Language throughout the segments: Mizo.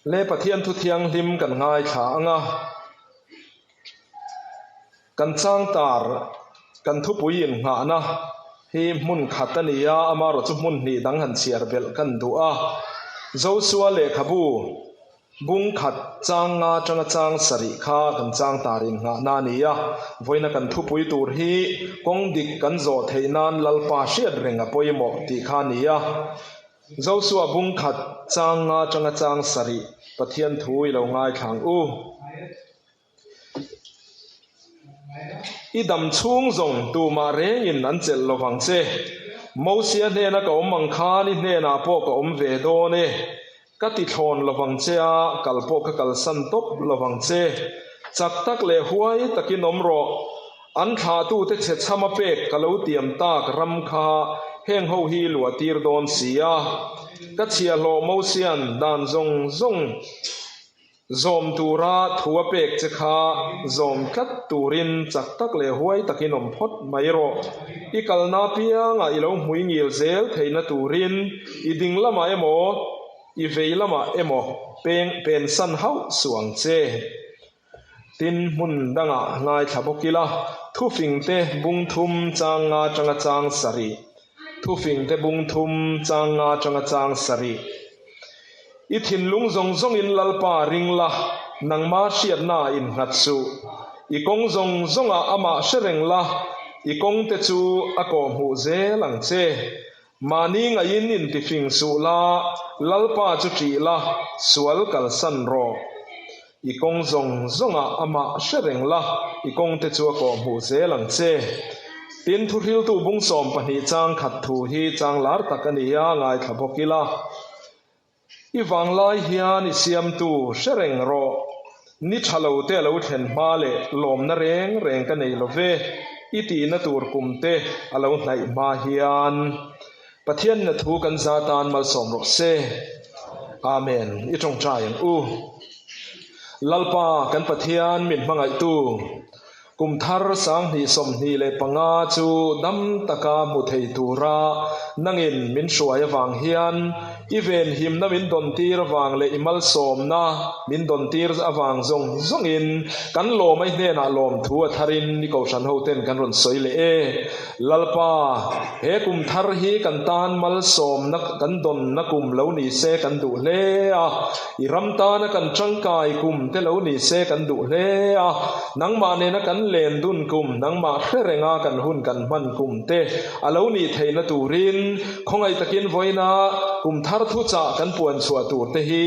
Le Pathian thu thianghlim kan ngaithla ang a, kan changtar kan thupui innghahna hi hmun khat a ni a, amaherawhchu hmun hnih dang han chhiar belh kan duh a. Josua lehkhabu bung khat chang nga atanga chang sarih kha kan changtar innghahna a ni a, vawiina kan thupui tur hi kawng dik kan zawh theih nan Lalpa hriat reng a pawimawh tih kha a ni a. Josua bung khat chang nga tanga chang sarih Pathian thu i lo ngaithla ang u. I dam chhung zawng tumah rengin an chelh lo vang che. Mosia hnena ka awm ang khan i hnenah pawh ka awm ve dawn e. Ka ti thlawn lo vang che a, kal pawh ka kalsan tawp lo vang che. Chak tak leh huai takin awm rawh. An thlahtute chhe chhama pek ka lo tiam tak ram kha heng ho hi luah tir dawn si a. Ka chhiahhlawh Mosian dan zawng zawng zawm tura thu a pek che kha zawm tlat turin chak tak leh huai takin awm phawt mai rawh. I kalna apiangah i lo hmui ngil zel theihna turin i ding lamah emaw i vei lamah emaw peng pensan hauh suh ang che. Tin, hmun dangah ngaithla bawk ila, thufingte bung thum chang nga tanga chang sarih, thufingte bung thum chang nga tanga chang sarih. I thinlung zawng zawngin Lalpa ring la, nangma hriatna innghat suh. I kawng zawng zawngah amah hre reng la, i kawngte chu a kawhhmuh zel ang che. Mahni ngaihin intifing suh la, Lalpa chu ṭih la, sual kalsan rawh. I kawng zawng zawngah amah hre reng la, i kawngte chu a kawhhmuh zel ang che. Tin, thuhriltu bung 12 chang khat thu hi chang lar tak a ni a, ngaithla bawk ila. I vanglai hian i siamtu hre reng rawh. Ni tha lo te a lo thlen hma leh lawmna reng reng ka nei lo ve, i tihna tur kum te a lo hnaih hma hian. Pathian na thu kan za tan malsawm rawh se. Amen. I tawngtai ang u. Lalpa kan Pathian min hmangaihtu. Kum thar 2025 chu dam taka hmu thei tura nangin min hruai avang hian i venhimna min dawntir avang leh i malsawmna min dawntir avang zawng zawngin kan lawm ai hnenah lawmthu a tharin i Kohhran hoten kan rawn sawi leh e. Lalpa, he kum thar hi kan tan malsawmna kan dawnna kum lo ni se kan duh hle a, i ram tana kan tangkai kum te lo ni se kan duh hle a, nangmah nena kan len dun kum, nangmah hre renga kan hun kan hman kum te a lo nih theihna turin khawngaih takin vawiina kum thar thuchah kan puan chhuah tur te hi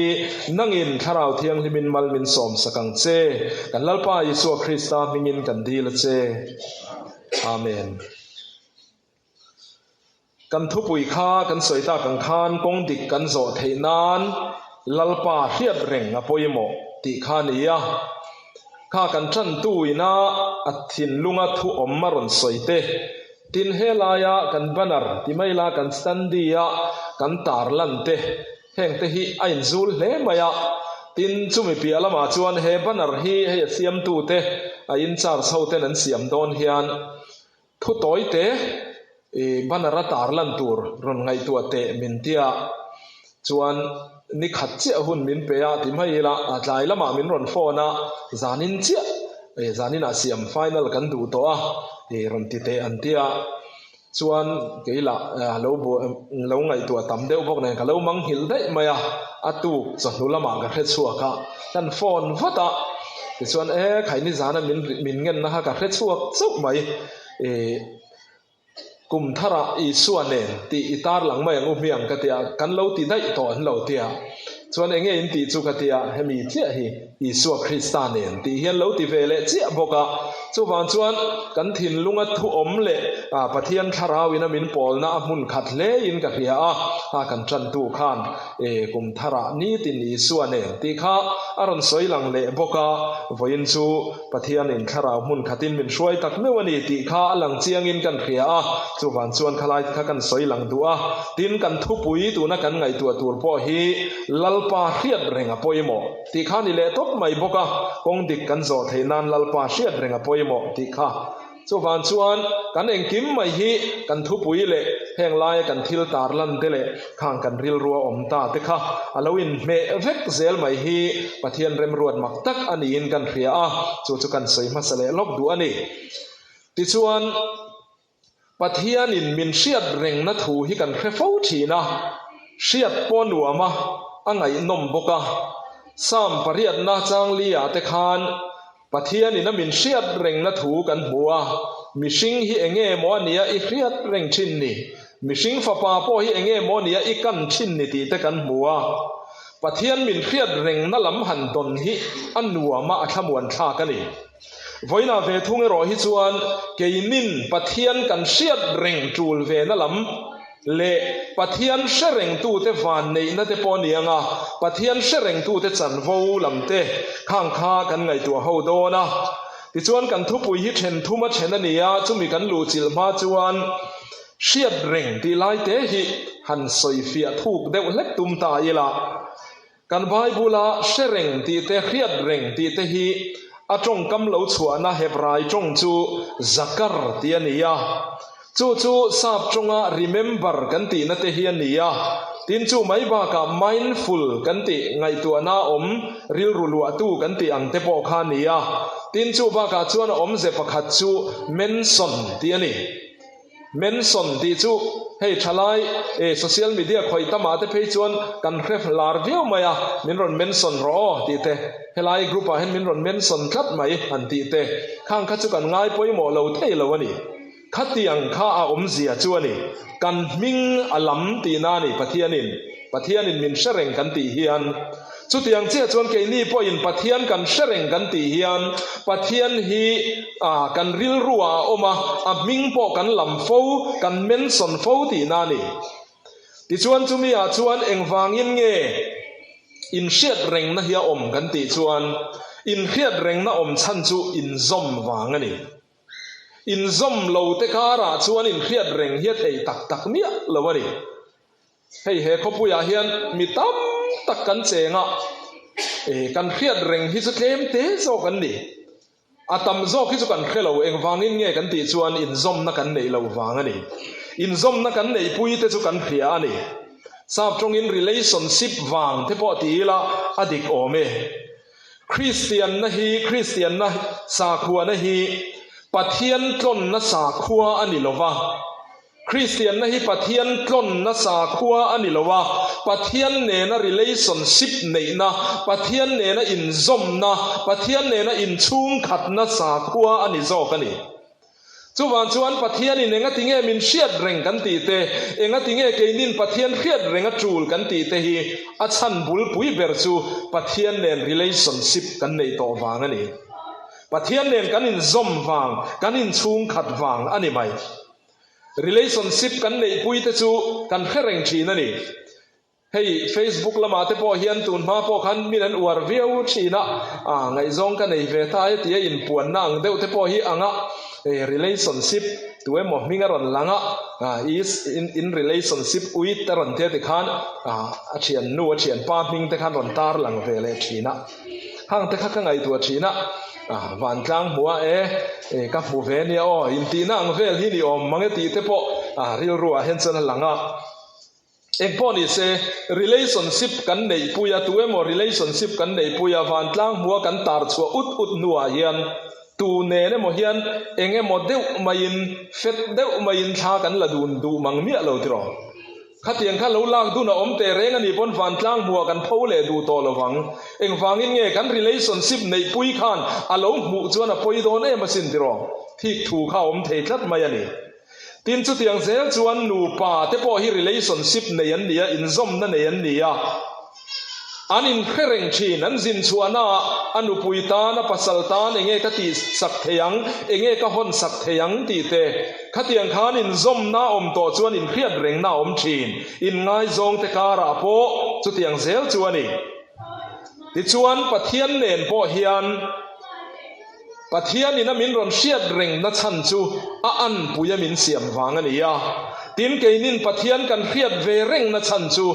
nangin Thlarau Thianghlimin mal min sawmsak ang che. Kan Lalpa Isua Krista hmingin kan dil a che. Amen. Kan thupui kha kan sawi tak ang khan kawng dik kan zawh theih nan Lalpa hriat reng a pawimawh tih kha a ni a. Kha kan tantu ina a thinlunga thu awm a rawn sawi te. Tin helaia kan banner ti mai la kan standee a kan tar lan te heng te hi a inzul hle mai a. Tin chumi piah lamah chuan he banner hi hei a siamtu te a in charge ho ten an siam dawn hian Thu tawi te i banner a tar lan tur rawn ngaihtuah teh min tia chuan ni khat chiah hun min pe a ti mai ila a tlai lamah min rawn phone a zanin chiah e zaninah siam final kan duh tawh a i rawn ti teh an tia chuan kei lah lo lo ngaihtuah tam deuh bawk nen ka lo mang nghilh daih mai a a tuk chawhnu lamah ka hre chhuak a kan phone vat a tichuan e khaini zana min min ngenna kha ka hre chhuak chauh mai e kum tharah Isua nen tih i tar lang mai ang u hmiang ka tia kan lo ti daih tawh an lo tia chuan enge in tih chu ka tia hemi chiah hi Isua Krista nen tih hian lo ti ve leh chiah bawk a chuvang chuan kan thinlunga thu awm leh Pathian thlarau ina min pawlna a hmun khat hle in ka hria a kan tantu khan E kum tharah nitin Isua nen tih kha a rawn sawi lang leh bawk a, vawiin chu Pathianin thlarau hmun khatin min hruai tak meuh a ni tih kha a lang chiangin kan hria a, chuvan chuan khalai kha kan sawi lang duh a. Tin, kan thupui tuna kan ngaihtuah tur pawh hi Lalpa hriat reng a pawimawh tih kha a ni leh tawp mai bawk a, kawng dik kan zawh theih nan Lalpa hriat reng a pawimawh tih kha. Chuvang chuan kan engkim mai hi kan thupui leh heng laia kan thil tarlan te leh khang kan rilrua awm ta te kha a lo inhmeh vek zel mai hi Pathian remruat mak tak a niin kan hria a, chu chu kan sawi hmasa leh lawk duh a ni. Tichuan, Pathianin min hriat rengna thu hi kan hre fo thin a, hriat pawh nuam a, a ngaihnawm bawk a. Psalm pariatna changli-ah te khan Pathianin a min hriat rengna thu kan hmu a, mihring hi enge maw a nia i hriat reng thin ni? Mihring fapa pawh hi enge maw a nia i kan thin ni tih te kan hmu a. Pathian min hriat rengna lam han dawn hi a nuam a, a thlamuan thlak a ni. Vawiinah ve thung erawh hi chuan keinin Pathian kan hriat reng tul vena lam, Leh Pathian hre rengtute vanneihna te pawh a ni ang a, Pathian hre rengtute chanvo lam te khang kha kan ngaihtuah ho dawn a. Tichuan kan thupui hi then thum a then a ni a, chumi kan luhchilh hma chuan hriat reng tih lai te hi han sawifiah thuk deuh hlek tum ta ila. Kan Bible-a hre reng tih te, hriat reng tih te hi a tawngkam lo chhuahna Hebrai tawng chu zakar tih a ni a. Chu chu sap tawnga remember kan tihna te hi a ni a. Tin, chu mai bakah mindful kan tih, ngaihtuahna awm, rilru luahtu kan tih ang te pawh kha a ni a. Tin, chu bakah chuan a awmze pakhat chu mention tih a ni. Mention tih chu hei thalai e social media khawih tamah te phei chuan kan hre lar viau mai a, min rawn mention rawh aw tih te, helai group ah hian min rawn mention tlat mai han tih te, khang kha chu kan ngai pawimawh lo thei lo a ni. Khatiang kha a awmzia chu a ni, kan hming a lam tihna a ni Pathianin. Pathianin min hre reng kan tih hian, chutiang chiah chuan keini pawhin Pathian kan hre reng kan tih hian, Pathian hi kan rilruah a awm a, a hming pawh kan lam fo, kan mention fo tihna a ni. Tichuan chumi ah chuan engvangin nge inhriat rengna hi a awm kan tih chuan, inhriat rengna awm chhan chu inzawm vang a ni. Inzawm lo te karah chuan inhriat reng hi a theih tak tak miah lo a ni. Hei he khawpuiah hian mi tam tak kan cheng a, e kan hriat reng hi chu tlem te zawk an ni. A tam zawk hi chu kan hre lo, engvangin nge kan tih chuan inzawmna kan neih loh vang a ni. Inzawmna kan neihpui te chu kan hria a ni. Sap tawngin relationship vang te pawh ti ila a dik awm e. Kristianna hi Kristianna sakhuana hi Pathian tlawnna sakhua a ni lova. Kristianna hi Pathian tlawnna sakhua a ni lo a, Pathian nena relationship neihna, Pathian nena inzawmna, Pathian nena inchhungkhatna sakhua a ni zawk a ni. Chuvang chuan Pathianin engati nge min hriat reng kan tih te, engati nge keinin Pathian hriat reng a tul kan tih te hi a chhan bulpui ber chu Pathian nen relationship kan neih tawh vang a ni. Pathian nen kan inzawm vang, kan inchhungkhat vang a ni mai. Relationship kan neihpui te chu kan hre reng thin a ni. Hei Facebook lamah te pawh hian tun hma pawh khan min an uar viau thin a, ah ngaihzawng ka nei ve ta e tia inpuanna ang deuh te pawh hi ang a, hei relationship tu emaw hming a rawn lang a, ah is in in relationship with a rawn tia tikhan ah a thiannu a thianpa hming te khan rawn tar lang ve leh thin a. Hang te kha ka ngaihtuah thin a, ah vantlang hmuh a e, e ka hmu ve nia aw, intihna ang vel hi ni awm mang e tih te pawh ah rilru ah hian chuan a lang a. Engpawh ni se, relationship kan neihpui a, tu emaw relationship kan neihpui a, vantlang hmuh a kan tar chhuah ut ut hnuah hian tu nen emaw hian eng emaw deuh maiin, fet deuh maiin thla kan la dun duh mang miah lo tiraw? Khatiang kha lo lak dun a awm teh reng a nih pawn vantlang hmuah kan pho leh duh tawh lo vang. Engvangin nge kan relationship neihpui khan a lo hmuh chuan a pawi dawn em asin tiraw? Thik thu kha a awm thei tlat mai a ni. Tin, chutiang zel chuan nupa te pawh hi relationship nei an ni a, inzawmna nei an ni a. An inhre reng thin, an zin chhuahnaah a nupui tan, a pasal tan enge ka tih sak thei ang, enge ka hawn sak thei ang tih te. Khatiang khan inzawmna awm tawh chuan inhriat rengna a awm thin, inngaizawng te karah pawh chutiang zel chu a ni. Tichuan Pathian nen pawh hian Pathianin a min rawn hriat rengna chhan chu a anpui a min siam vang a ni a. Tin, keinin Pathian kan hriat ve rengna chhan chu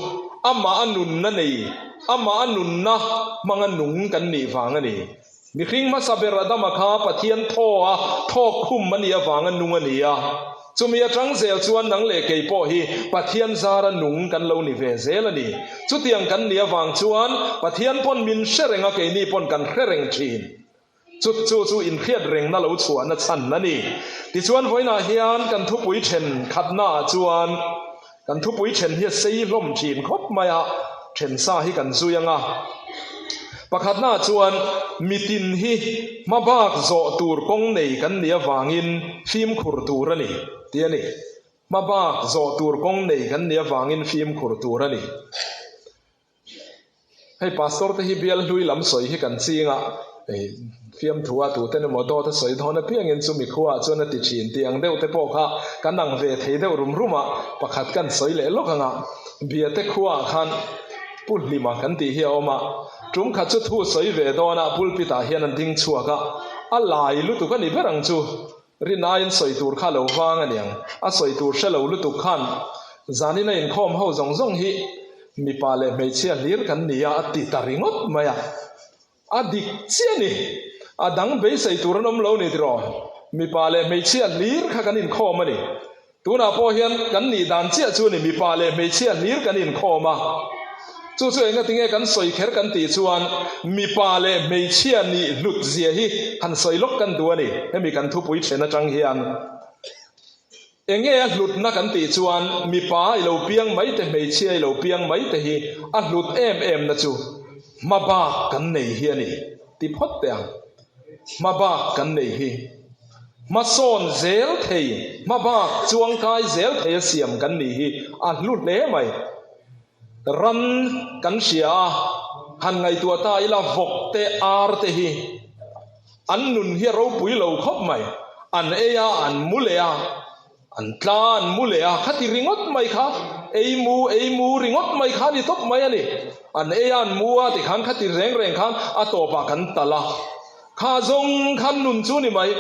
amah a nunna nei, amah a nunna hmanga nung kan nih vang a ni. Mihring hmasa ber Adama kha Pathian thaw a thawk khum a nih avanga nung a ni a. Chumi atang zel chuan nang leh kei pawh hi Pathian zara nung kan lo ni ve zel a ni. Chutiang kan nih avang chuan Pathian pawn min hre reng a, keini pawn kan hre reng thin. Chu chu chu inhriat rengna lo chhuahna chhan a ni. Tichuan vawiinah hian kan thupui then khatnaah chuan kan thupui then hi a sei hlawm thin khawp mai a, then sa hi kan zui ang a. Pakhatnaah chuan mitin hi hmabak zawh tur kawng nei kan nih avangin fimkhur tur a ni tih a ni. Hmabak zawh tur kawng nei kan nih avangin fimkhur tur a ni. Hei pastor te hi bial hlui lam sawi hi kan ching a, hei fiamthu a tuten emaw dawt a sawi dawn apiangin chumi khuaah chuan a ti thin tih ang deuh te pawh kha kan ang ve thei deuh rum rum a, pakhat kan sawi leh lawk ang a, Biate khuaah khan Pu Hlima kan tih hi a awm a, tum khat chu thu sawi ve dawn a pulpit ah hian an ding chhuak a, a lai lutuk a ni ber ang chu. Rin aiin sawi tur kha lo vang a niang. A sawi tur hre lo lutuk khan zanin a inkhawm ho zawng zawng hi mipa leh hmeichhia hlir kan ni a, a ti ta ringawt mai a. A dik chiah a ni. A dang beisei tur an awm lo ni tiraw? Mipa leh hmeichhia hlir kha kan inkhawm a ni. Tunah pawh hian kan nih dan chiah chu ni mipa leh hmeichhia hlir kan inkhawm a. Chu chu enga tinge kan sawi kher kan tih chuan mipa leh hmeichhia nih hlut zia hi han sawi lawk kan duh a ni. Hemi kan thupui then atang hian enge a hlutna kan tih chuan mipa i lo piang mai te hmeichhia i lo piang mai te hi a hlut em em na chu hmabak kan nei hi a ni ti phawt teh ang. Hmabak kan nei hi. Hmasawn zel thei, hmabak chuangkai zel thei a siam kan nih hi a hlu hle mai. Ran kan hria a, han ngaihtuah ta ila vawk te ar te hi an nun hi a ropui lo khawp mai. An ei a, an mu leh a, an tla an mu leh a, khati ringawt mai kha ei mu ei mu ringawt mai kha a ni tawp mai a ni. An ei a, an mu a tikhan khati reng reng khan a tawpah kan talh a. Kha zawng khan nun chu ni mai.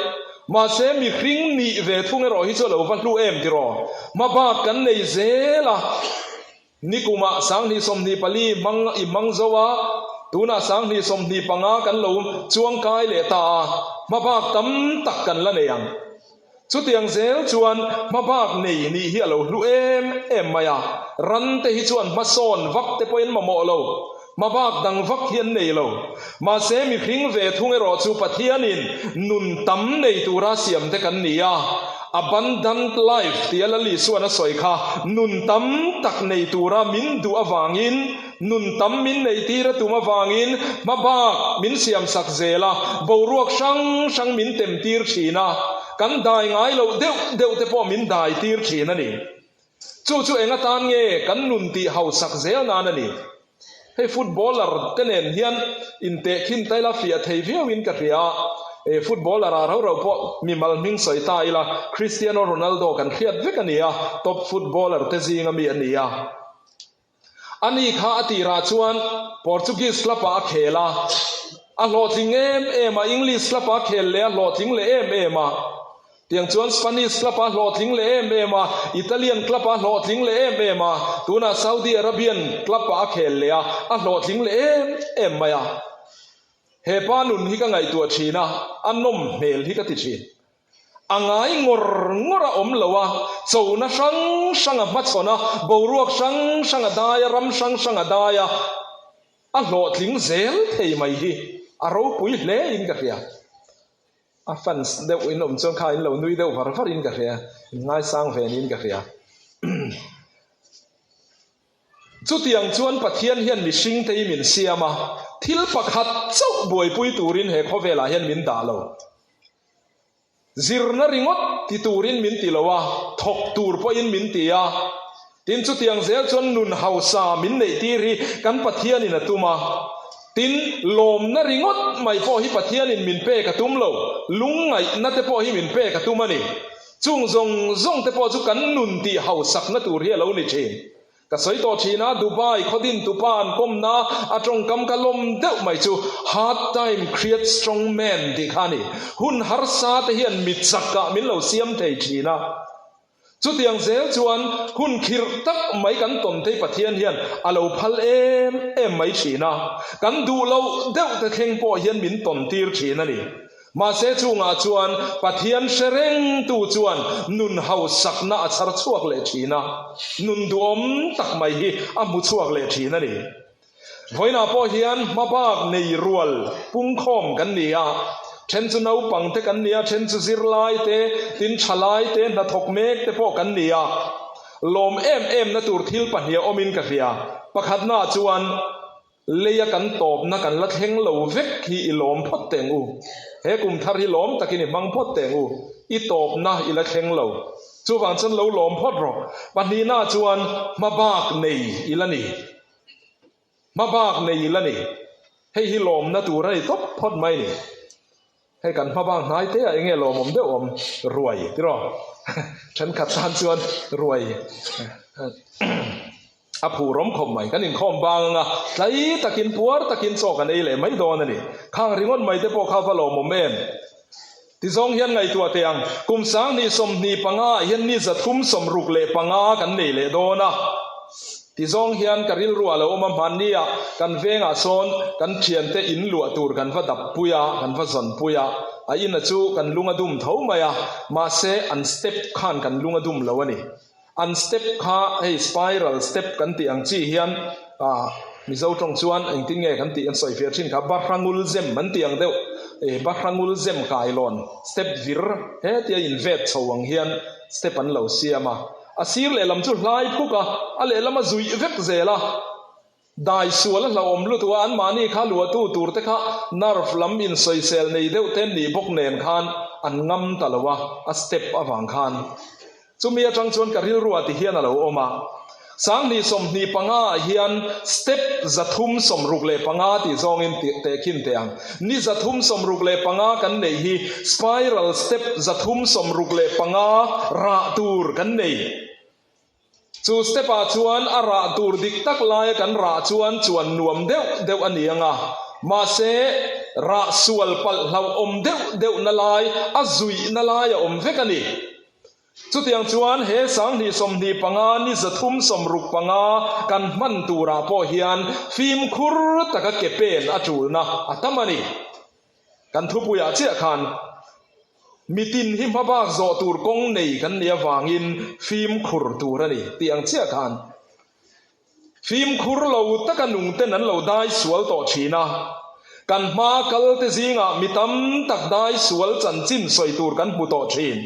Mahse mihring nih ve thung erawh hi chu a lo va hlu em tiraw? Hmabak kan nei zel a, nikumah 2024 hmang i hmang zo a, tunah 2025 kan lo chuangkai leh ta a, hmabak tam tak kan la nei ang. Chutiang zel chuan hmabak nei nih hi a lo hlu em em mai a, ran te hi chuan hmasawn vak te pawhin mamawh lo, hmabak dang vak hi an nei lo. Mahse mihring ve thung erawh chu Pathianin nun tam nei tura siam te kan ni a, abundant life tia Lal Isuan a sawi kha nun tam tak nei tura min duh avangin Nun tam min neihtir a tum avangin hmabak min siamsak zel a, boruak hrang hrang min temtir thin a, kan dai ngai loh deuh deuh te pawh min dai tir thin a ni. Chu chu eng atan nge kan nun tih hausak zel nan a ni. Hei footballer te nen hian intehkhin ta ila fiah thei viauin ka hria a, e footballer ah rau rau pawh mimal hming sawi ta ila Cristiano Ronaldo kan hriat vek a ni a, top footballer te zinga mi a ni a. Ani kha a tirah chuan Portuguese club-ah a khel a, a hlawhtling em em a, English club-ah a khel leh a hlawhtling leh em em a. Tiang chuan Spanish club-ah a hlawhtling leh em em a, Italian club-ah a hlawhtling leh em em a, tunah Saudi Arabian club-ah a khel leh a, a hlawhtling leh em em mai a. He pa nun hi ka ngaihtuah thin a, a nawm hmel hi ka ti thin. A ngai ngawr ngawr a awm lo a, chona hrang hrang a hmachhawn a, boruak hrang hrang a dai a, ram hrang hrang a dai a, a hlawhtling zel thei mai hi a ropui hle in ka hria. A fans deuh in awm chuan kha in lo nui deuh var var in ka hria, in ngaisang ve niin ka hria. Chutiang chuan Pathian hian mihringte hi min siam a, thil pakhat chauh buaipui turin he khawvelah hian min dah lo. Zirna ringawt ti turin min ti lo a, thawk tur pawhin min ti a. Tin, chutiang zel chuan nun hausa min neihtir hi kan Pathianin a tum a. Tin, lawmna ringawt mai pawh hi Pathianin min pek a tum lo, lungngaihna te pawh hi min pek a tum a ni. Chung zawng zawng te pawh chu kan nun tih hausakna tur hi a lo ni thin. Ka sawi tawh thin a, Dubai khaw din tupa an kawmna a tawngkam ka lawm deuh mai chu Hard time creates strong man tih kha a ni. Hun harsa te hian mi chakah min lo siam thei thin a. Chutiang zel chuan hun khirh tak mai kan tawn te Pathian hian a lo phal em em mai thin a, kan duh loh deuh te thleng pawh hian min tawn tir thin a ni. Mahse chungah chuan Pathian hre rengtu chuan nun hausakna a chhar chhuak leh thin a, nun duhawm tak mai hi a hmu chhuak leh thin a ni. Vawiinah pawh hian hmabak nei rual pungkhawm kan ni a, then chu naupang te kan ni a, then chu zirlai te, tin thalai te, hnathawk mek te pawh kan ni a. Lawm em em na tur thil pahniha awmin ka hria. Pakhatnaah chuan leia kan tawpna kan la thleng lo vek hi i lawm phawt teng u. He kum thar hi lawm takin i hmang phawt teng u. I tawpna i la thleng lo. Chuvang chuan lo lawm phawt rawh. Pahnihnaah chuan hmabak nei i la ni. Hmabak nei ila ni. Hei hi lawmna tur a ni tawp phawt mai ni. Hei kan hmabak hnai te ah enge lawmawm deuh awm ruai tiraw? Thenkhat tan chuan ruai a phurawm khawp mai. Kan inkhawm bang anga tlai takin puar takin chaw kan ei leh mai dawn a ni. Khang ringawt mai te pawh kha va lawmawm em? Tizawng hian ngaihtuah teh ang, kum 2025 ah hian ni 365 kan nei leh dawn a. Tizawng hian ka rilru ah lo awm a, hmanni ah kan vengah sawn kan thiante in luah tur kan va dap pui a, kan va zawn pui a, a in a chu kan lung a dum tho mai a, mahse an step khan kan lung a dum lo a ni. An step kha hei spiral step kan tih ang chi hian ah Mizo tawng chuan engtin nge kan tih an sawi fiah thin kha Bahrangul zem an tih ang deuh eh Bahrangul zem kailawn step vir hetia in vet chho ang hian step an lo siam a, a sir lehlam chu hlai phuk a, a lehlam a zuih vek zel a. Dai sual a hlauhawm lutuk a, anmahni kha luahtu tur te kha nerve lam insawisel nei deuh te nih bawk nen khan an ngam ta lo a, a step avang khan. Chumi atang chuan ka rilruah ti hian a lo awm a, 2025 ah hian step 365 tih zawngin tehkhin teh ang. Ni 365 kan neih hi spiral step 365 rah tur kan nei. Chu step ah chuan a rah tur dik tak laia kan rah chuan chuan nuam deuh deuh a ni ang a, mahse rah sual palh hlauhawm deuh deuh na lai, a zuih na lai a awm vek a ni. Chutiang chuan he 2025 ni 365 kan hman turah pawh hian fimkhur taka ke pen a tulna a tam a ni. Kan thupuiah chiah khan mitin hi hmabak zawh tur kawng nei kan nih avangin fimkhur tur a ni tih ang chiah khan fimkhur lo taka nungten an lo dai sual tawh thin a, kan hma kalte zingah mi tam tak dai sual chanchin sawi tur kan hmu tawh thin.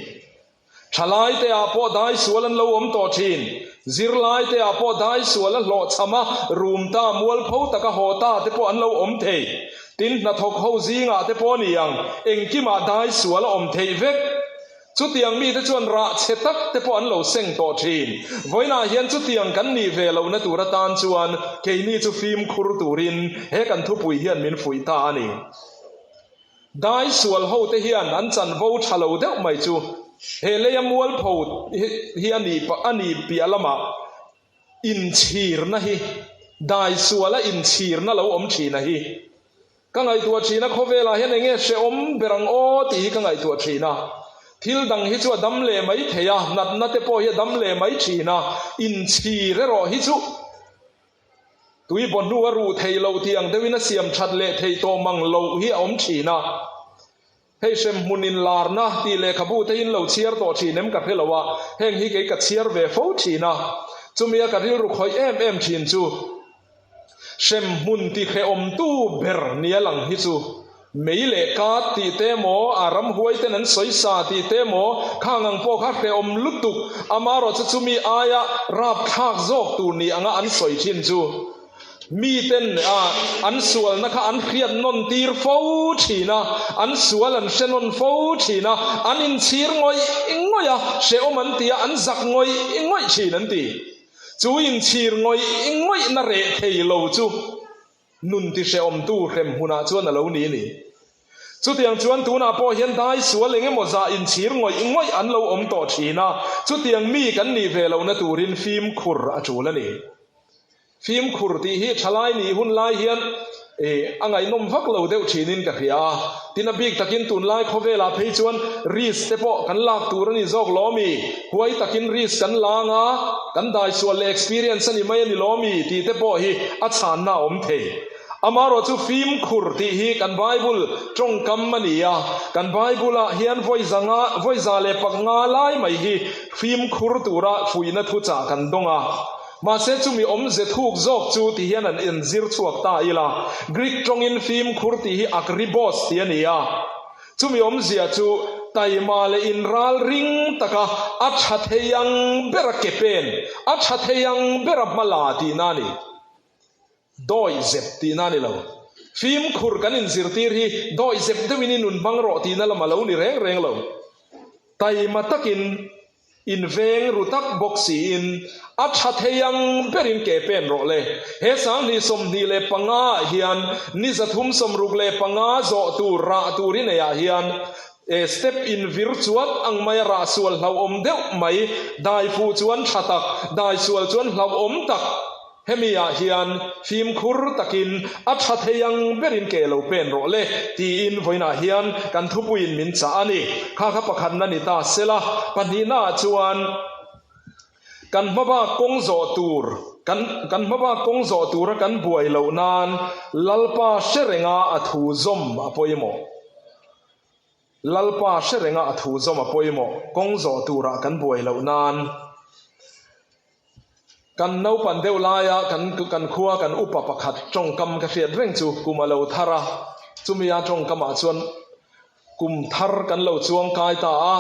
Thalai te ah pawh dai sual an lo awm tawh thin. Zirlai te ah pawh dai sual a hlawhchham a, rum ta, mualpho taka haw ta te pawh an lo awm thei. Tin, hnathawk ho zingah te pawh a ni ang, engkimah dai sual a awm theih vek. Chutiang mite chuan rah chhe tak te pawh an lo seng tawh thin. Vawiinah hian chutiang kan nih ve lohna tur atan chuan keini chu fimkhur turin he kan thupui hian min fuih ta a ni. Dai sual ho te hian an chanvo tha lo deuh mai chu he leia mualpho hi a nih a nih piah lamah inchhirna hi dai suala inchhirna lo awm thina hi ka ngaihtuah thin a, khawvelah hian enge hrehawm ber ang aw tih hi ka ngaihtuah thin a, thil dang hi chu a dam leh mai thei a, natna te pawh hi a dam leh mai thin a, inchhir erawh hi chu Tui baw hnu a ruh theih loh tih ang deuhin a siam that leh theih tawh mang loh hi a awm thin a. Hei hremhmun inlarna tih lehkhabu te in lo chhiar tawh thin em ka hre lo a, heng hi kei ka chhiar ve fo thin a. Chumi a ka rilru khawih em em thin chu hremhmun ti hrehawmtu ber nia lang hi chu Mei leh kat tih te emaw, a ramhuai ten an sawi sa tih te emaw, khang ang pawh kha hrehawm lutuk, amarawh chu chumi aia rapthlak zawk tur ni anga an sawi thin chu miten an sualna kha an hriat nawn tir fo thin a, an sual an hre nawn fo thin a, an inchhir ngawih ngawih a, hrehawm an ti a, an zak ngawih ngawih thin an ti. Chu inchhir ngawih ngawihna reh thei lo chu. Nun ti hrehawmtu hrem hmunah chuan a lo ni a ni. Chutiang chuan tunah pawh hian dai sual eng emaw zah inchhir ngawih ngawih an lo awm tawh thin a, chutiang mi kan nih ve lohna turin fimkhur a tul a ni. Fimkhur tih hi thalai nih hun lai hian. I a ngaihnawm vak lo deuh thinin ka hria a. Tin, a bik takin tunlai khawvelah phei chuan risk te pawh kan lak tur a ni zawk lawm i? Huai takin risk kan la anga kan daisual leh experience a ni mai a ni lawm i? tih te pawh hi a chhanna a awm thei. Amaherawh chu fimkhur tih hi kan Bible tawngkam a ni a, kan Bible-ah hian vawi zanga vawi za leh pak nga lai mai hi fimkhur tura fuihna thuchah kan dawng a. Mahse chumi awmze thuk zawk chu ti hian an inzir chhuak ta ila, Greek tawngin fimkhur tih hi akribos tih a ni a. Chumi awmzia chu taima leh inral ring taka a tha thei ang bera ke pen, a tha thei ang bera hma la tihna a ni. Dawi zep tihna a ni lo. Fimkhur kan inzirtir hi dawi zep deuhin i nun hmang rawh tihna lam a lo ni reng reng lo. Taima takin Inveng ru tak bawk siin a tha thei ang berin ke pen rawh le. He 2025 ah hian ni 365 zawh tur rah tur i neih ah hian step invir chuat ang maia rah sual hlauhawm deuh mai, dai fuh chuan tha tak, dai sual chuan hlauhawm tak. Hemi ah hian fimkhur takin a tha thei ang berin ke lo pen rawh le tiin vawiinah hian kan thupuiin min chah a ni. Kha kha pakhatna ni ta sela, pahnihna ah chuan kan hmabak kawng zawh tur kan kan hmabak kawng zawh tura kan buai loh nan Lalpa hre renga a thu zawm a pawimawh. Lalpa hre renga a thu zawm a pawimawh kawng zawh turah kan buai loh nan. Kan naupan deuh laia kan kan khua kan upa pakhat tawngkam ka hriat reng chu kum a lo thar a, chumia tawngkamah chuan kum thar kan lo chuang kai ta a,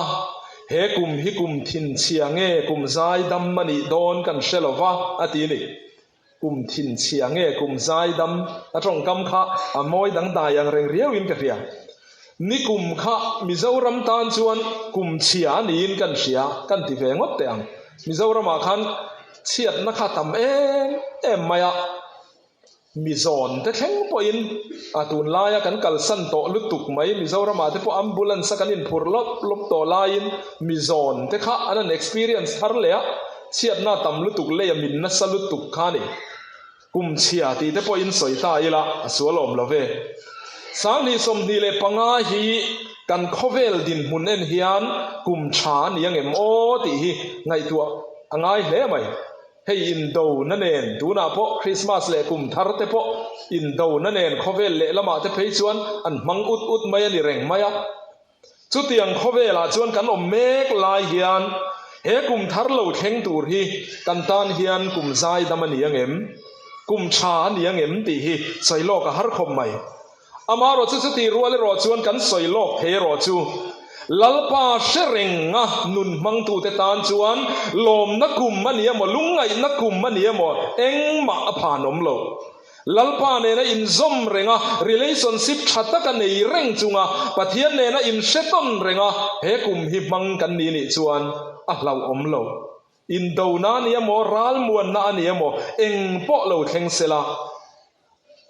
he kum hi kum thinchhia nge kum zaidam a nih dawn kan hre lo va a ti ni. Kum thinchhia nge kum zaidam a tawngkam kha a mawi dangdai ang reng riauin ka hria. Ni kum kha Mizoram tan chuan kum chhia a niin kan hria kan ti ve ngawt teh ang. Mizoramah khan chhiatna kha tam em em mai a, mizawn te thleng pawhin a tunlaia kan kalsan tawh lutuk mai. Mizoramah te pawh ambulance a kan inphurh lawp lawp tawh laiin mizawn te kha an han experience thar leh a, chhiatna tam lutuk lei a min nasa lutuk kha a ni. Kum chhia tih te pawhin sawi ta ila a sual awm lo ve. 2025 hi kan khawvel dinhmun en hian kum tha a ni angem aw tih hi ngaihtuah a ngai hle mai. Hei indona nen tunah pawh Christmas leh kum thar te pawh indona nen khawvel lehlamah te phei chuan an hmang ut ut mai a ni reng mai a. Chutiang khawvelah chuan kan awm mek lai hian he kum thar lo thleng tur hi kan tan hian kum zaidam a ni angem, kum tha a ni angem tih hi sawi lawk a har khawp mai. Amaherawh chu chutih rual erawh chuan kan sawi lawk thei erawh chu Lalpa hre renga nun hmangtute tan chuan lawmna kum a ni emaw, lungngaihna kum a ni emaw engmah a phan awm lo. Lalpa nena inzawm reng a, relationship tha taka nei reng chunga Pathian nena inhre tawn reng a, he kum hi hmang kan ni nih chuan a hlauhawm lo. Indona a ni emaw, ralmuanna a ni emaw, eng pawh lo thleng sela,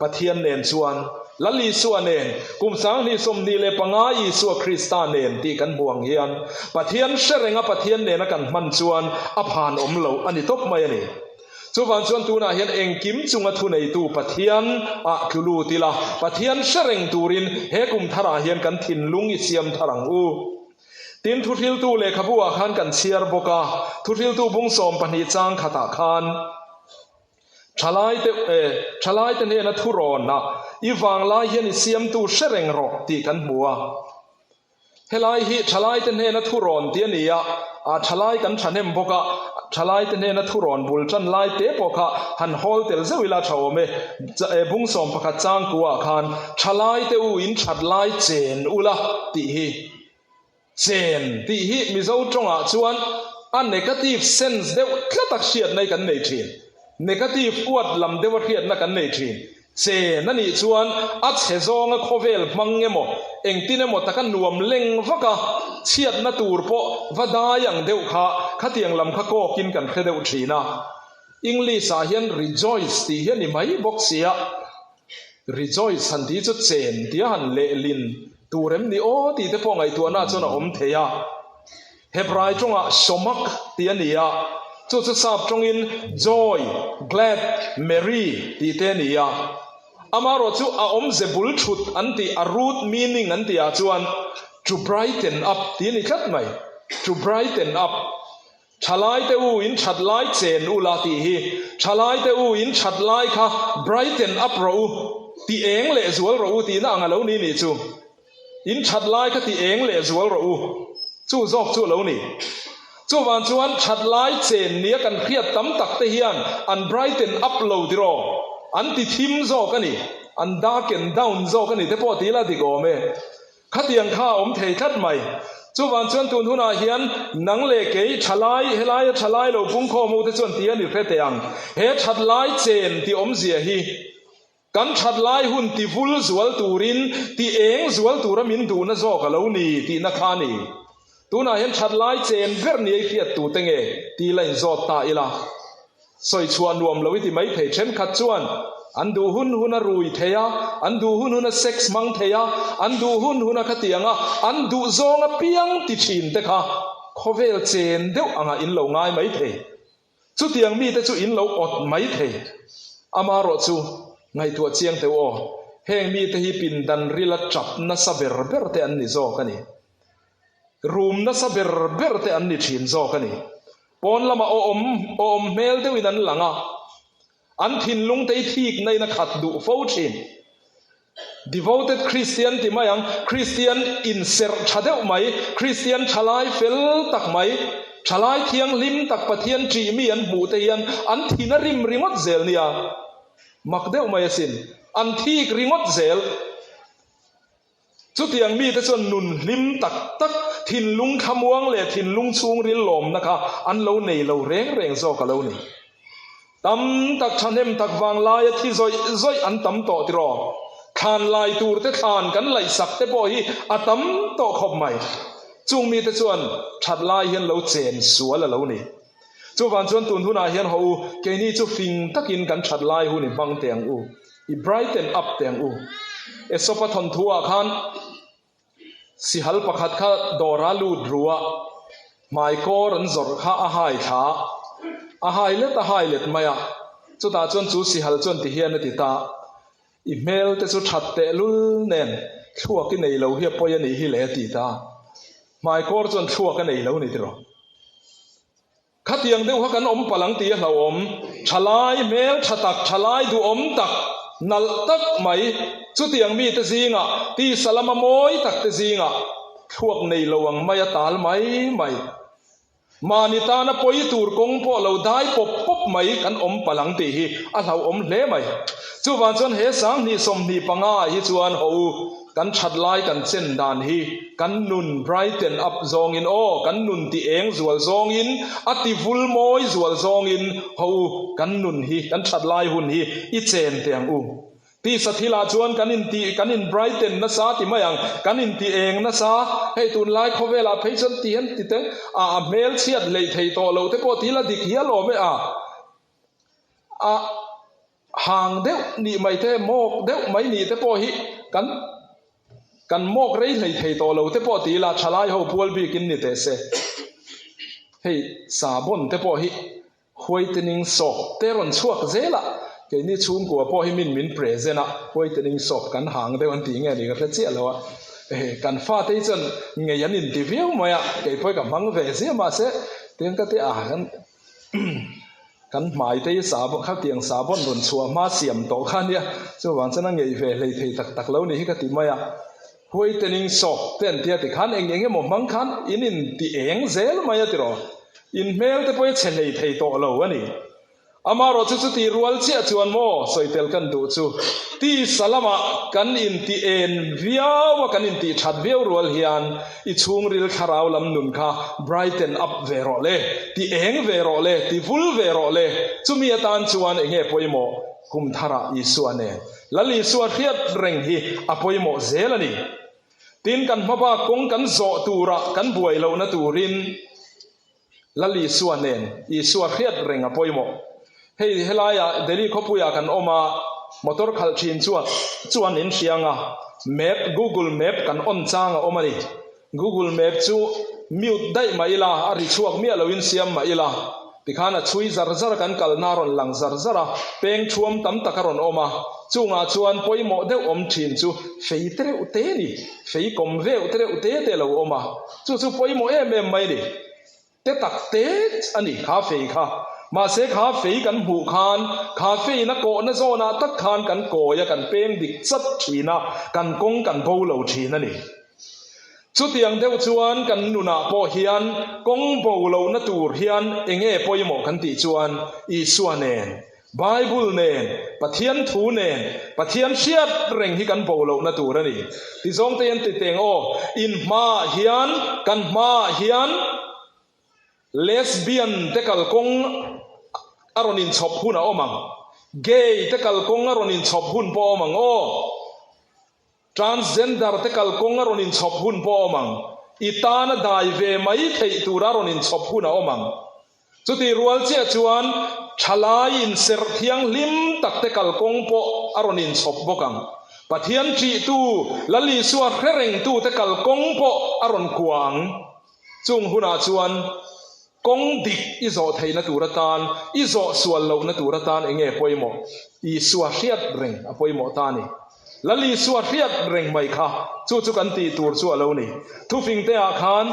Pathian nen chuan, Lal Isua nen, kum 2025 Isua Krista nen tih kan hmu ang hian, Pathian hre renga Pathian nena kan hman chuan a phanawm lo a ni tawp mai a ni. Chuvang chuan tunah hian engkim chunga thuneitu Pathian ah tlu lut ila, Pathian hre reng turin he kum tharah hian kan thinlung i siam thar ang u. Tin, Thuhriltu lehkhabu ah khan kan chhiar bawk a, Thuhriltu bung 12 chang khatah khan Thalaite eh Thalaite hnena thurawn ah i vanglai hian i siamtu hre reng rawh tih kan hmu a. Helai hi thalaite hnena thurawn tih a ni a, a thalai kan thahnem bawk a, thalaite hnena thurawn bul tan lai te pawh kha han hawl tel zeuh ila tha awm e. Bung 11 changkuah khan thalaite u in that lai chen ula tih hi. Chen tih hi Mizo tawngah chuan a negative sense deuh tlat a hriatna hi kan nei thin. Negative uat lam deuh a hriatna kan nei thin. Chen a nih chuan a chhe zawnga khawvel hmang emaw, engtin emaw taka nuam leng vak a, chhiatna tur pawh va dai ang deuh kha khatiang lam kha kawkin kan hre deuh thin a. English-ah hian rejoice tih hi a ni mai bawk sia. Rejoice han tih chu chen tia han lehlin tur em ni aw tih te pawh ngaihtuahna chuan a awm thei a. Hebrai tawngah Shomak tih a ni a, chu chu sap tawngin joy, glad, merry tih te a ni a. Amaherawhchu a awmze bul thut an tih, a root meaning an tihah chuan to brighten up tih a ni tlat mai. To brighten up. Thalaite u in that lai chen u la tih hi. Thalaite u in that lai kha brighten up rawh u, ti eng leh zual rawh u tihna ang a lo ni nih chu. In that lai kha ti eng leh zual rawh u. Chu zawk chu a lo ni. Chuvang chuan that lai chen nia kan hriat tam tak te hian an brighten up lo tiraw? An ti thim zawk a ni. An darken down zawk a ni te pawh ti ila dik awm e. Khatiang kha a awm thei tlat mai. Chuvang chuan tun hunah hian nang leh kei thalai, helaia thalai lo pungkhawm ho te chuan ti a ni hre teh ang. He that lai chen tih awmzia hi Kan that lai hun ti vul zual turin, ti eng zual tura min duhna zawk a lo ni tihna kha a ni. Tunah hian that lai chen ber ni ei hriat tute nge ti la inzawt ta ila. Sawi chhuah nuam lo i ti mai thei. Thenkhat chuan an duh hun hun a rui thei a, an duh hun hun a sex hmang thei a, an duh hun hun a khatiang a, an duh zawng apiang ti thin te kha khawvel chen deuh angah in lo ngai mai thei. Chutiang mite chu in lo awt mai thei. Amaherawh chu, ngaihtuah chiang teu aw, heng mite hi pindan rila tap nasa ber ber te an ni zawk a ni. Rum nasa ber ber te an ni thin zawk a ni. Pawn lamah awm awm hmel deuhin an lang a, an thinlung te hi thikna in a khat duh fo thin. Devoted Christian ti mai ang, Christian inserh tha deuh mai, Christian thalai fel tak mai, thalai thianghlim tak Pathian ṭih mi an hmuh te hian an thin a rim ringawt zel nia. Mak deuh mai asin. An thik ringawt zel. Chutiang mite chuan nun hlim tak tak, thinlung thlamuang leh thinlung chhungril lawmna kha an lo nei lo reng reng zawk a lo ni. Tam tak thahnem tak vang laia thi zawih zawih an tam tawh tiraw? Thlan lai tur te thlan kan laihsak te pawh hi a tam tawh khawp mai. Chung mite chuan that lai hian lo chen sual a lo ni. Chuvang chuan tun hunah hian haw u, keini chu fing takin kan that lai hun i hmang teh ang u, i brighten up teh ang u. Aesop-a thawnthu ah khan Sihal pakhat kha dawra lut ru a, hmaikawr an zawrh kha a hai thla a, a hai let a hai let mai a. Chutah chuan chu sihal chuan ti hian a ti ta, I hmel te chu that tehlul nen thluak i nei lo hi a pawi a nih hi le a ti ta. Hmaikawr chuan thluak a nei lo ni tiraw? Khatiang deuh kha kan awm palh ang tih a hlauhawm. Thalai hmel tha tak, thalai duhawm tak, nalh tak mai, chutiang mite zingah, tisa lama mawi tak te zingah thluak nei lo ang mai a tal mai mai. Mahni tana pawi tur kawng pawh lo dai pawp pawp mai kan awm palh ang tih hi a hlauhawm hle mai. Chuvang chuan he 20 25 ah hi chuan haw u, Kan that lai kan chen dan hi kan nun brighten up zawngin aw, kan nun ti eng zual zawngin, a ti vul mawi zual zawngin ho u, kan nun hi, kan that lai hun hi i chen teh ang u. Tisa thilah chuan kan in ti, kan in brighten nasa ti mai ang, kan in ti eng nasa, hei tunlai khawvelah phei chuan ti hian ti teh a, a hmel chhiat hleih thei tawh lo te pawh ti la dik hial awm e a, a. Hang deuh nih mai te, mawk deuh mai nih te pawh hi kan kan mawk rei hlei thei tawh lo te pawh ti ila thalai ho pual bikin ni teh se. Hei sahbawn te pawh hi whitening soap te rawn chhuak zel a, keini chhungkua pawh hi min min present a, whitening soap kan hang deuh an tih nge ni ka hre chiah lo a. Kan fate hi chuan ngei an inti viau mai a, kei pawh hi ka hmang ve ziah mahse tiang ka ti a kan Kan hmai te hi sahbawn khatiang sahbawn rawn chhuah hma siam tawh kha ania, chuvang chuan a ngeih ve hlei thei tak tak lo ni hi ka ti mai a. Whitening soap te an tia tikhan eng eng emaw hmang khan in in ti eng zel mai a tiraw, in hmel te pawh hi chhe hlei thei tawh lo a ni. Amaherawh chu chuti rual chiah chuan maw sawitel kan duh chu tisa lamah kan inti en viau a, kan intih that viau rual hian I chhungril thlarau lam nun kha brighten up ve rawh le, ti eng ve rawh le, ti vul ve rawh le. Chumi atan chuan enge pawimawh? Kum tharah Isua nen Lal Isua hriat reng hi a pawimawh zel a ni. Tin, kan hmabak kawng kan zawh turah kan buai lohna turin, Lal Isua nen Isua hriat reng a pawimawh. Hei helaiah Delhi khawpuiah kan awm a, motor khalh thin chuan chuan in hriang a, map, Google map kan on chang a awm a ni. Google map chu mute daih mah ila, a ri chhuak miah loin siam mah ila. Tikhan a chhui zar zar a, kan kalna a rawn lang zar zar a, peng thuam tam tak a rawn awm a, chungah chuan pawimawh deuh awm thin chu fei te reuh te ni, fei kawm veuh te reuh te te a lo awm a, chu chu pawimawh em em mai ni. Te tak te a ni kha fei kha. Mahse kha fei kan hmuh khan, kha feiin a kawhna zawnah tak khan kan kawi a, kan peng dik chat thin a, kan kawng kan bo lo thin a ni. Chutiang deuh chuan kan nunah pawh hian kawng bo lohna tur hian enge pawimawh kan tih chuan Isua nen, Bible nen, Pathian thu nen, Pathian hriat reng hi kan bo lohna tur a ni. Tizawng te hian ti teng aw, in hmaah hian, kan hmaah hian lesbian te kalkawng a rawn inchhawp hun a awm ang, gay te kalkawng a rawn inchhawp hun pawh a awm ang aw. Transgender te kalkawng a rawn inchhawp hun pawh a awm ang. I tana dai ve mai theih tura rawn inchhawp hun a awm ang. Chutih rual chiah chuan thalai inserh thianghlim tak te kalkawng pawh a rawn inchhawp bawk ang. Pathian ṭihtu, Lal Isua hre rengtu te kalkawng pawh a rawn kua ang. Chung hunah chuan kawng dik i zawh theihna tur atan, i zawh sual lohna tur atan eng nge pawimawh? Isua hriat reng a pawimawh ta a ni. Lal Isua hriat reng mai kha chu chu kan tih tur chu a lo ni. Thufingte ah khan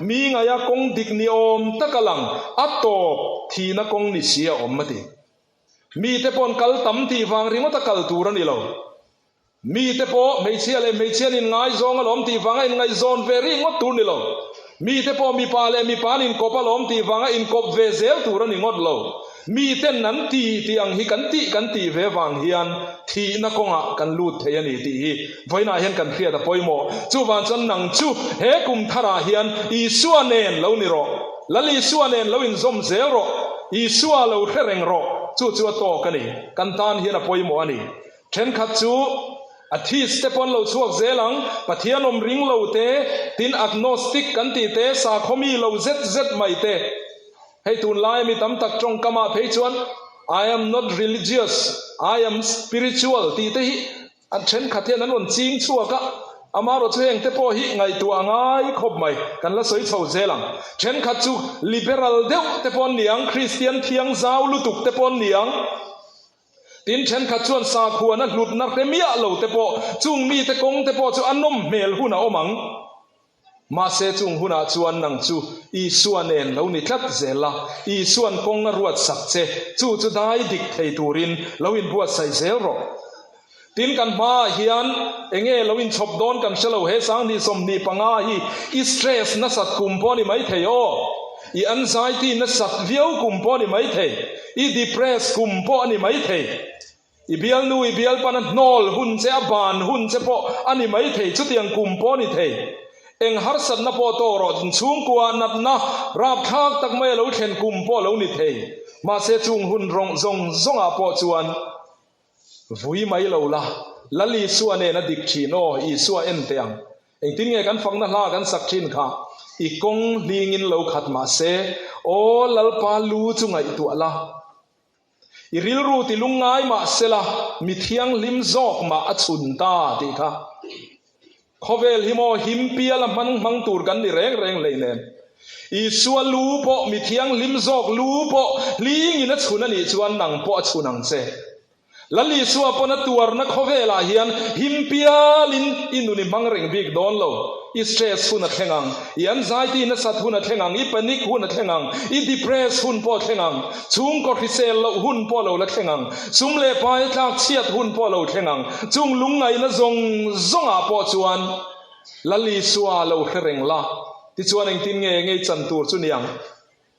mi ngaia kawng dik ni awm tak a lang, a tawp thihna kawng ni si a awm a ti. Mite paw'n kal tam tih vang ringawt a kal tur a ni lo. Mite pawh hmeichhia leh hmeichhia an inngaizawng alawm tih vanga inngaihzawn ve rih ngawt tur ni lo. Mite pawh mipa leh mipa an inkawp alawm tih vanga inkawp ve zel tur a ni ngawt lo. Miten an ti tih ang hi kan tih kan tih ve vang hian thihna kawngah kan lut thei a ni tih hi vawiinah hian kan hriat a pawimawh. Chuvang chuan nang chu he kum tharah hian Isua nen lo ni rawh. Lal Isua nen lo inzawm zel rawh. Isua lo hre reng rawh. Chu chu a tawk a ni. Kan tan hian a pawimawh a ni. Thenkhat chu atheist te pawh an lo chhuak zel ang, Pathian awm ring lo te, tin agnostic kan tih te, sakhaw mi lo zet zet mai te. Hei tunlaia mi tam tak tawngkamah phei chuan I am not religious, I am spiritual tih te hi an thenkhat hian an rawn ching chhuak a, amaherawh chu heng te pawh hi ngaihtuah a ngai khawp mai, kan la sawi chho zel ang. Thenkhat chu liberal deuh te pawh an ni ang, Kristian thiang zau lutuk te pawh an ni ang. Tin, thenkhat chuan sakhuana hlutna hre miah lo te pawh, chung mite kawng te pawh chu a nawm hmel hun a awm ang. Mahse, chung hunah chuan nang chu Isua nen lo ni tlat zel la, Isua'n kawng a ruatsak che, chu chu dai dik thei turin lo inbuatsaih zel rawh. Tin, kan hmaah hian enge lo inchhawp dawn kan hre lo, he 2025 hi i stress nasat kum pawh a ni maithei aw, i anxiety nasat viau kum pawh a ni maithei. I depress kum pawh a ni mai thei. I bialnu, i bialpan a hnawl hun che, a ban hun che pawh a ni mai thei. Chutiang kum pawh a ni thei. Eng harsatna pawh tawk rawh, chhungkua natna rapthlak tak mai a lo thlen kum pawh a lo ni thei. Mahse chung hun rawng zawng zawngah pawh chuan vui mai lo la, Lal Isua nen a dik thin aw, Isua en teh ang. Engtin nge kan fakna hla kan sak thin kha? I kawng hlingin lo khat mah se, Aw Lalpa lu chu ngaihtuah la. I rilru ti lungngai mah se la, mi thianghlim zawk mah a chhun ta tih kha. Khawvel hi maw him pial a hmang hmang tur kan ni reng reng hleinem. Isua lu pawh mi thianghlim zawk lu pawh hlingin a chhun a nih chuan nang pawh a chhun ang che. Lal Isua pawn a tuarna khawvelah hian him pialin i nun i hmang reng bik dawn lo. I stress hun a thleng ang, i anxiety nasat hun a thleng ang, i panic hun a thleng ang, i depress hun pawh a thleng ang, chhungkaw hrisel loh hun pawh a lo la thleng ang, sum leh pai a tlak chhiat hun pawh a lo thleng ang. Chung lungngaihna zawng zawngah pawh chuan Lal Isua lo hre reng la, tichuan engtin nge ngei chan tur chu niang?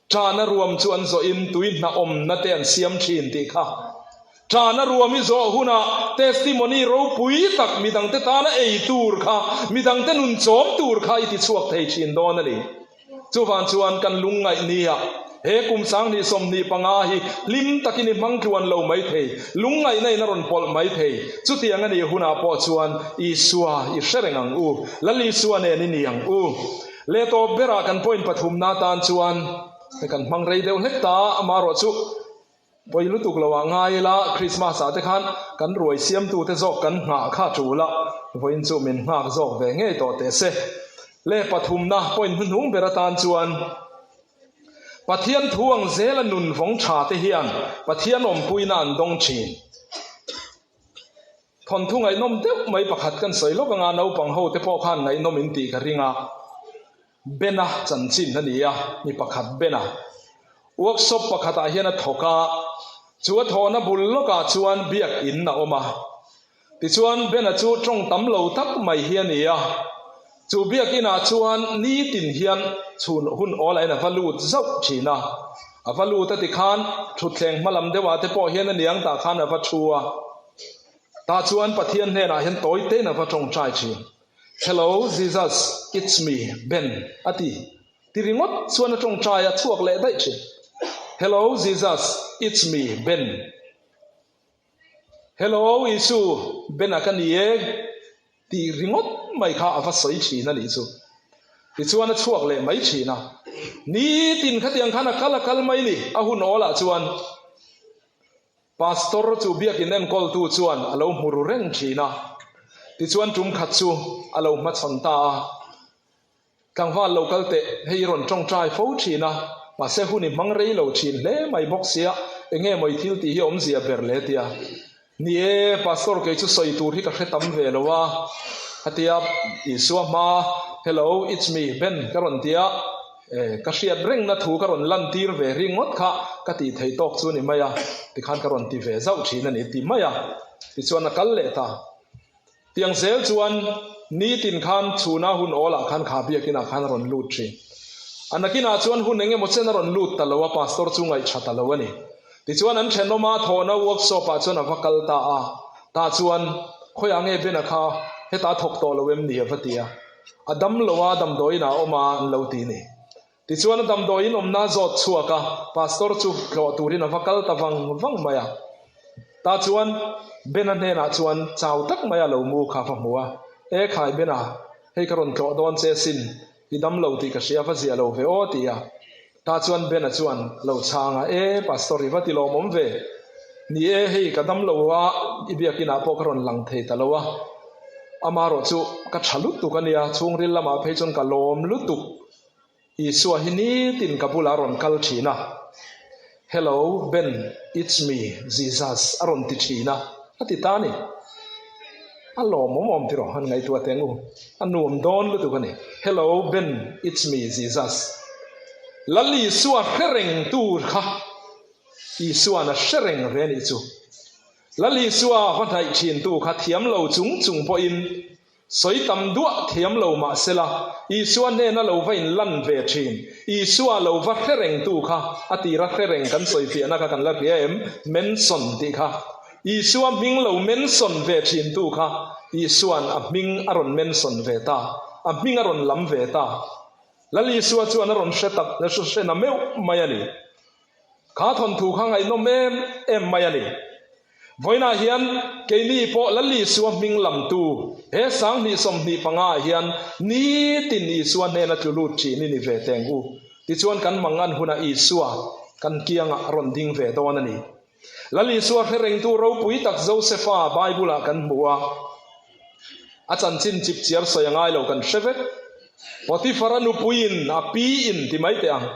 Ṭahna ruam chu an zawhin tui hna awmna te an siam ṭhin tih kha. Ṭahna ruam i zawh hunah testimony ropui tak midangte tana ei tur kha, midangte nun chawm tur kha i ti chhuak thei ṭhin dawn a ni. Chuvang chuan kan lungngaih nia he kum 2025 hi hlim takin i hmang tluan lo mai thei, lungngaihna in a rawn pawlh mai thei. Chutiang a nih hunah pawh chuan Isua i hre reng ang u, Lal Isua nen i ni ang u. Leh tawp berah kan point pathumna atan chuan hei kan hmang rei deuh hlek ta a, amaherawh chu pawi lutuk lo ah ngai ila Christmas ah te khan kan ruai siamtute zawk kan nghah kha tul a, vawiin chu min nghak zawk ve ngei tawh teh se. Leh pathumna point hnuhnung ber atan chuan. Pathian thu ang zela nun vawng tha te hian Pathian awmpuina an dawng thin. Thawnthu ngaihnawm deuh mai pakhat kan sawi lawk anga naupang ho te pawh khan ngaihnawm in tih ka ring a. Bena chanchin a ni a, mi pakhat Bena. Workshop pakhatah hian a thawk a, chu a thawhna bul lawkah chuan biakin a awm a. Tichuan Bena chu tawng tam lo tak mai hi a ni a, chu biakinah chuan nitin hian chhun hun awlain a va lut zauh thin a. A va lut a tikhan thutthleng hma lam deuhah te pawh hian a niang tah khan a va thu a. Tah chuan Pathian hnenah hian tawi tein a va tawngtai thin. Hello Jesus, it's me, Ben, a ti. Ti ringawt chuan a tawngtai a chhuak leh daih thin. Hello Jesus, it's me, Ben. Hello Isu, Ben-a ka ni e, tih ringawt mai kha a va sawi thin a nih chu. Tichuan a chhuak leh mai thin a. Nitin khatiang khan a kal a kal mai ni, a hun awlah chuan. Pastor chu biakin enkawltu chuan a lo hmu ru reng thin a, tichuan tum khat chu a lo hmachhawn ta a. Tlangval lo kal teh, hei i rawn tawngtai fo thin a, mahse hun i hmang rei lo thin hle mai bawk sia, enge maw i thil tih hi awmzia ber le tia. Ni e, Pastor kei chu sawi tur hi ka hre tam ve lo a, a tia, Isua hma, Hello, it's me, Ben ka rawn ti a. E, ka hriat rengna thu ka rawn lantir ve ringawt kha ka tih thei tawk chu a ni mai a, tikhan ka rawn ti ve zauh thin a ni ti mai a, tichuan a kal leh ta. Tiang zel chuan nitin khan chhuna hun awlah khan kha biakinah khan a rawn lut thin. A nakinah chuan hun eng emaw chen a rawn lut ta lo a, pastor chu ngaihṭha ta lo a ni. Tichuan an thenawma thawhna workshop-ah chuan a va kal ta a, tah chuan khawiah nge Bena kha hetah a thawk tawh lo em ni a va ti a. A dam lo a, damdawiin ah a awm a an lo ti ni. Tichuan a damdawiin awmna a zawt chhuak a, pastor chu tlawh turin a va kal ta vang vang mai a. Tah chuan Bena hnenah chuan chau tak maia lo mu kha va hmu a, E khai Bena, hei ka rawn tlawh dawn che sin, i dam lo tih ka hria va zia lo ve aw ti a. Tah chuan Bena chuan a lo chhang a, E pastor i va ti lawmawm ve. Ni e, hei ka dam lo a, i biakinah pawh ka rawn lang thei ta lo a. Amarawh chu ka tha lutuk a nia, chhungril lamah phei chuan ka lawm lutuk. Isua hi nitin ka bulah a rawn kal thin a, Hello Ben, it's me, Jesus a rawn ti thin a, a ti ta a ni. A lawmawm awm tiraw han ngaihtuah teh ang u. A nuam dawn lutuk a ni. Hello Ben, it's me, Jesus. Lal Isua hre reng tur kha Isua'n a hre reng ve a nih chu. Lal Isua va hnaih thintu kha thiam lo chung chung pawhin Sawi tam duah thiam lo mah sela, Isua hnena lo va inlan ve thin. Isua lo va hre rengtu kha, a tira hre reng kan sawi fiahna kha kan la hria em? Mention tih kha. Isua hming lo mention ve thintu kha, Isua'n a hming a rawn mention ve ta, a hming a rawn lam ve ta. Lal Isua chuan a rawn hre tak, hre na meuh mai a ni. Kha thawnthu kha ngaihnawm em em mai a ni. Vawiinah hian keini pawh Lal Isua hming lamtu he 2025 ah hian nitin Isua hnena tlu lut thin i ni ve teng u. Tichuan kan mangan hunah Isua kan kiangah a rawn ding ve dawn a ni. Lal Isua hre rengtu ropui tak Josefa Bible-ah kan hmu a. A chanchin chipchiar sawi a ngai lo kan hre vek. Potiphar-a nupuiin a piin ti mai teh ang.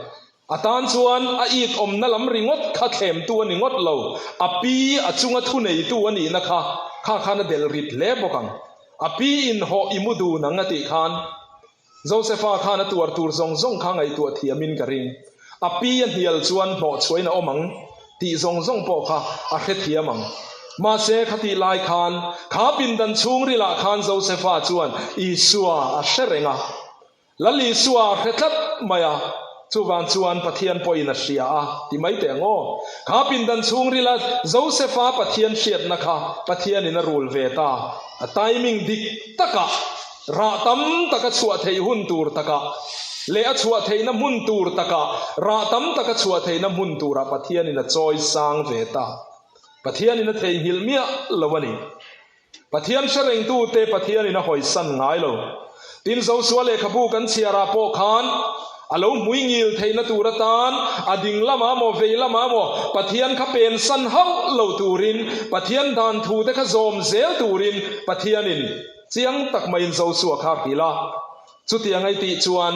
A tan chuan a it awmna lam ringawt kha thlemtu a ni ngawt lo, a pi a chunga thuneitu a nihna kha kha khan a delh rit hle bawk ang. A pi in hawh i mu dun ang a tih khan Josefa khan a tuar tur zawng zawng kha ngaihtuah thiamin ka ring. A pi a hnial chuan hnawhchhuahin a awm ang tih zawng zawng pawh kha a hrethiam ang. Mahse khatih lai khan kha pindan chhungrilah khan Josefa chuan Isua a hre reng a. Lal Isua a hre tlat mai a, chuvang chuan Pathian pawhin a hria a ti mai teh ang aw. Kha pindan chhungrila Josefa Pathian hriatna kha Pathianin a rul ve ta. A timing dik takah, rah tam taka chhuah theih hun tur takah leh a chhuah theihna hmun tur takah, rah tam taka chhuah theihna hmun turah Pathianin a chawi sang ve ta. Pathianin a theihnghilh miah lo a ni. Pathian hre rengtute Pathianin a hawisan ngai lo. Tin, Josua lehkhabu kan chhiarah pawh khan a lo hmui ngil theihna tur atan a ding lamah maw vei lamah maw Pathian kha pensan hauh lo turin Pathian dan thute kha zawm zel turin Pathianin chiang tak maiin Josua kha a hrilh a. Chutiang a i tih chuan.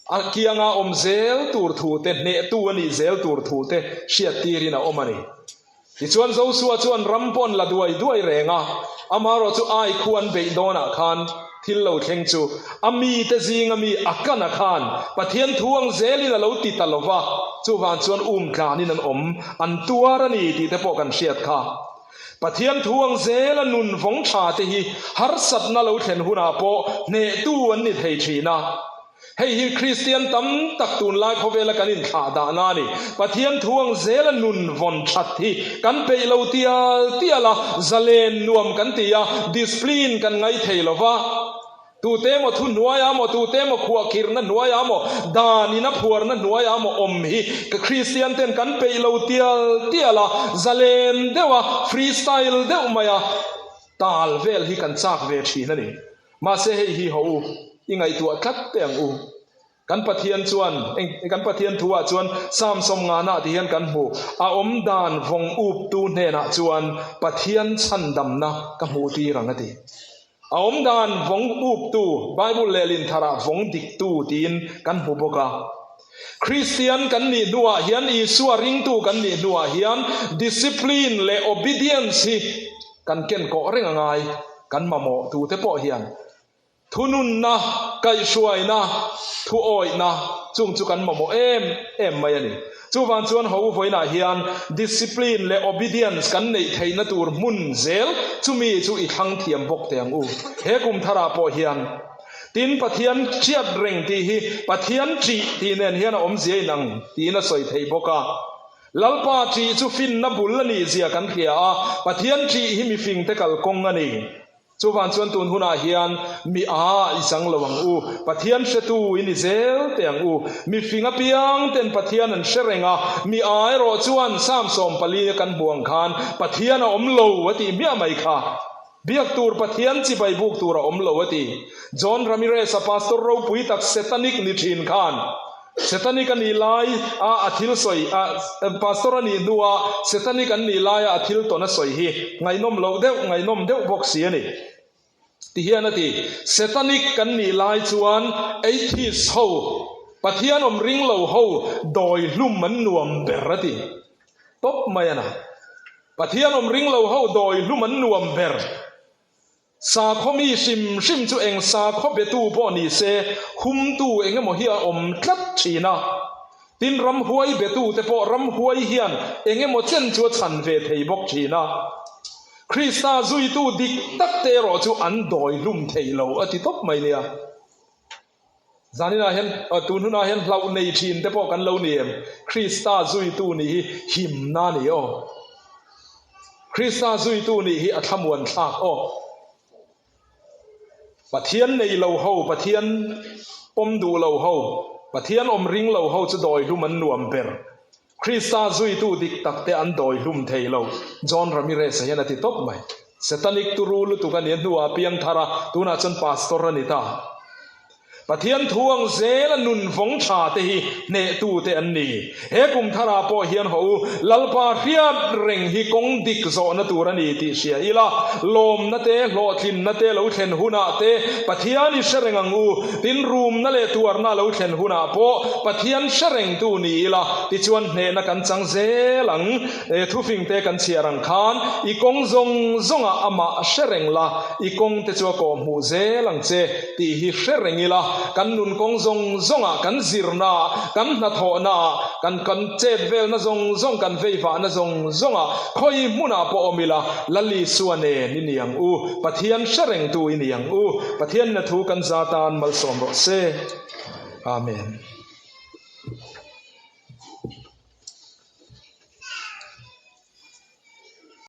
A kianga awm zel tur thu te, hnehtu a nih zel tur thu te hriattirin a awm a ni. Tichuan Josua chuan ram pawn la duai duai reng a, amaherawhchu Ai khu an beih dawnah khan thil lo thleng chu a mite zinga mi Akana khan Pathian thu ang zelin a lo ti ta lo va, chuvang chuan um tlanin an awm, an tuar a ni tih te pawh kan hriat kha. Pathian thu ang zela nun vawng tha te hi harsatna lo thlen hunah pawh hnehtu an ni thei thin a. Hei hi Kristian tam tak tunlai khawvela kan inthlah dahna a ni. Pathian thu ang zela nun vawn that hi kan peih lo tial tial a, zalen nuam kan ti a, discipline kan ngaih thei lo va. Tute emaw thu hnuaiah maw, tute emaw khuahkhirhna hnuaiah maw, dan in a phuarna hnuaiah maw awm hi ka Kristian ten kan peih lo tial tial a, zalen deuh a, free style deuh mai a, tal vel hi kan chak ve thin a ni. Mahse hei hi haw u, i ngaihtuah tlat teh ang u. Kan Pathian chuan, kan Pathian thu ah chuan Psalm 50 ah ti hian kan hmu, A awm dan vawng up tu hnenah chuan Pathian chhandamna ka hmuh tir ang a ti. A awm dan vawng up tu, Bible lehlin tharah vawng dik tu tiin kan hmu bawk a. Kristian kan nih hnuah hian, Isua ringtu kan nih hnuah hian discipline leh obedience hi kan ken kawh reng a ngai, kan mamawh tute pawh hian. Thununna, kaihhruaina, thuawihna chung chu kan mamawh em em mai a ni. Chuvang chuan ho vawiinah hian discipline leh obedience kan neih theihna tur hmun zel chumi chu i thlang thiam bawk teh ang u. He kum tharah pawh hian tin Pathian hriat reng tih hi Pathian ṭih tih nen hian a awmzia inang tiin a sawi theih bawk a. Lalpa ṭih chu finna bul a nih zia kan hria a, Pathian ṭih hi mifingte kalkawng a ni. Chuvang chuan tun hunah hian mi a i chang lo ang u, Pathian hretu i ni zel teh ang u. Mi fing apiang ten Pathian an hre reng a, mi a erawh chuan Psalm 14 a kan hmuh ang khan Pathian a awm lo a tih hmiah mai kha. Biak tur Pathian chibai buk tur a awm lo a ti. John Ramirez a pastor ropui tak Setanic ni thin khan Setanic a nih lai a a thil sawi a Pastor a nih hnua Setanic an nih laia a thil tawn a sawi hi ngaihnawm loh deuh ngaihnawm deuh bawk si a ni. Ti hian a ti, Setanic kan nih lai chuan atheist ho, Pathian awm ring lo ho dawi hlum an nuam ber a ti tawp mai a na. Pathian awm ring lo ho dawi hlum an nuam ber. Sakhaw mi hrim hrim chu eng sakhaw betu pawh ni se, humtu eng emaw hi a awm tlat thin a. Tin, ramhuai betute pawh ramhuai hian eng emaw chen chu a chhan ve thei bawk thin a. Krista zuitu dik takte erawh chu an dawi hlum thei lo a ti tawp mai nia. Zaninah hian, tun hunah hian hlauh nei thin te pawh kan lo ni em? Krista zuitu nih hi himna a ni aw. Krista zuitu nih hi a thlamuan thlak aw. Pathian nei lo ho, Pathian pawm duh lo ho, Pathian awm ring lo ho chu dawi hlum an nuam ber. Krista zuitu dik tak te an dawi hlum thei lo, John Ramirez-a hian a ti tawp mai. Satanic turu lutuk a nih a hnuah a piang thar a, tunah chuan pastor a ni ta. Pathian thu ang zela nun vawng tha te hi hnehtu te an ni. He kum tharah pawh hian haw u, Lalpa hriat reng hi kawng dik zawhna tur a ni tih hria ila, lawmna te, hlawhtlinna te lo thlen hunah te Pathian i hre reng ang u. Tin, rumna leh tuarna lo thlen hunah pawh Pathian hre rengtu ni ila, tichuan hnehna kan chang zel ang. E thufingte kan chhiar ang khan, i kawng zawng zawngah amah hre reng la, i kawngte chu a kawhhmuh zel ang che tih hi hre reng ila, kan nun kawng zawng zawngah, kan zirnaah, kan hnathawhnaah, kan kan chet velna zawng zawng, kan veivahna zawng zawngah, khawi hmunah pawh awm ila, Lal Isua nen i ni ang u, Pathian hre rengtu i ni ang u, Pathian na thu kan za tan malsawm rawh se. Amen.